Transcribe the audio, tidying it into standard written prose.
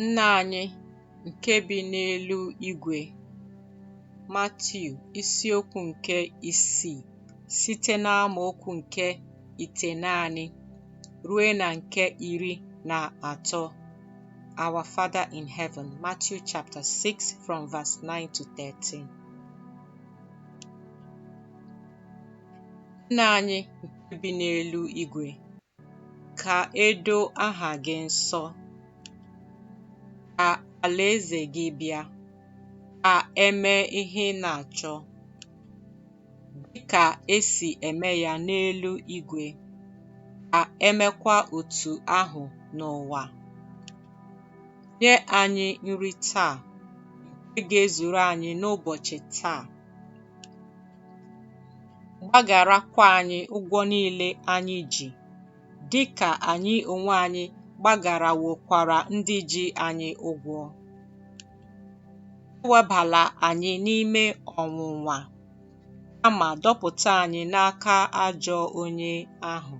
Nna anyị nke bi n'elu igwe. Matiu isiokwu nke isii site n'amaokwu nke itenaani rue na nke 13. Our Father in Heaven, Matthew chapter 6 from verse 9 to 13. Nna anyị nke bi n'elu igwe, ka e doo aha gị nsọ. Ka alaeze gị bịa. Ka e mee ihe ị na-achọ, dị ka e si eme ya n'elu igwe, ka e mekwa otu ahụ n'ụwa. Nye anyị nri taa nke ga-ezuru anyị n'ụbọchị taa. Gbagharakwa anyị ụgwọ niile anyị ji, dị ka anyị onwe anyị gbagharawokwara ndị ji anyị ụgwọ. Ewebala anyị n'ime ọnwụnwa, kama dọpụta anyị n'aka ajọ onye ahụ.